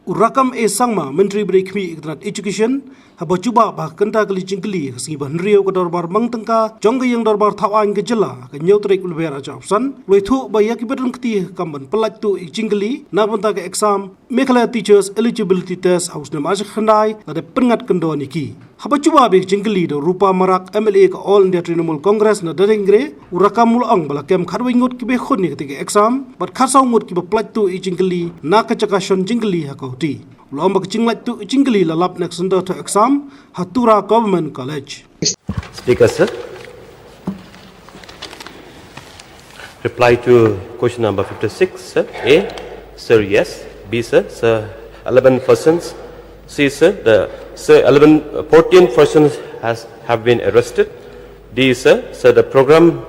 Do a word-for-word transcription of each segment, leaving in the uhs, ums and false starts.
U Rakkam A Sangma, Myntri ba dei khmih ka tnat Education, haba jubab ha ka kynta kali jingkylli ha ka sngi ba hynriew ka dorbar mang tyngka jong ka ïing dorbar thaw aiñ ka jylla ha ka hynñiew tarik u Lber ar hajar arphew san, u la ïathuh ba ïa kiba don kti ha ka kam ban pyllait tuh ïa ki jingkylli na ka bynta ka exam Meghalaya Teachers Eligibility Test ha u snem ar hajar khyndai la dep pynngat kyndon ïa ki. Haba jubab ïa ka jingkylli da u Rupa Marak, M L A ka All India Trinamool Congress na Dading Re, u Rakkam u la ong ba la kem khatwei ngut kiba khun ïa katei ka exam bad khatsaw ngut kiba pyllait tuh ïa ka jingkylli na ka jaka shon jingkylli ha Guwahati. U la ong ba ka jinglait tuh ïa ka jingkylli la lap na ka center thoh exam ha Tura Government College. Speaker, sir. Reply to question number fifty-six, sir. A, sir, yes. B, sir, sir, eleven persons. C, sir, the, sir, eleven, uh, fourteen persons has, have been arrested. D, sir, sir, the program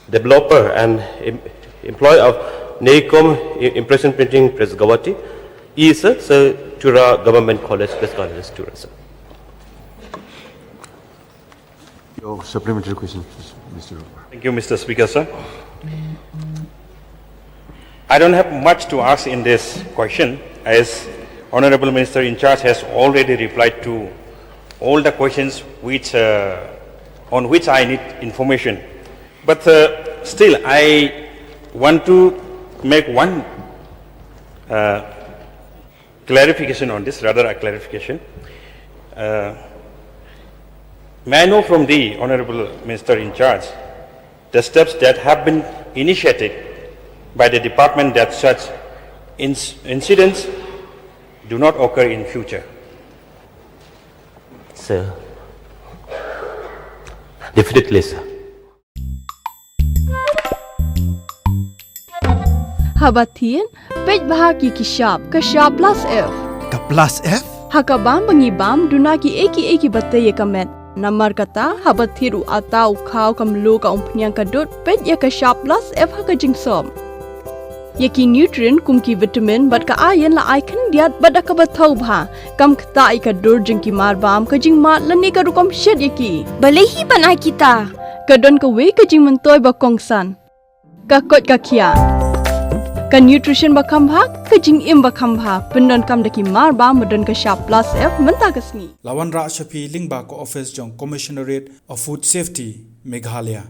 developer and em-, employee of NEICOM I-, Impression Printing Press Guwahati. E, sir, sir, Tura Government College, Press College, Tura, sir. Your supplementary question, please, Mister Roper. Thank you, Mister Speaker, sir. I don't have much to ask in this question, as Honorable Minister in charge has already replied to all the questions which, uh, on which I need information. But, uh, still, I want to make one, uh, clarification on this, rather a clarification. Uh, may I know from the Honorable Minister in charge the steps that have been initiated by the department that such inc-, incidents do not occur in future? Sir. Definitely, sir. Haba thied, peit bha ïa ki shap, ka shap plus F. Ka plus F? Ha ka bam ba ngi bam, duna kiei kiei kiba tei ïa ka met. Namar kata, haba thied u atta, u khaw, ka mluh, ka umphniang, ka dud, peit ïa ka shap plus F ha ka jingsop. Ïa ki nutrient kum ki vitamin bad ka iron la ai khyndiat bad da kaba thaw bha. Kam ktah ïa ka dur jong ki marbam, ka jingmad lane ka rukom shet ïa ki. Balei hi ban ai kita? Ka don kawei ka jingmyntoi ba kongsan. Ka koit ka khiah. Ka nutrition ba kham bha, ka jingim ba kham bha. Pyndonkam da ki marbam ba don ka shap plus F mynta ka sngi. La wanrah sha phi lyngba ka office jong Commissionerate of Food Safety, Meghalaya.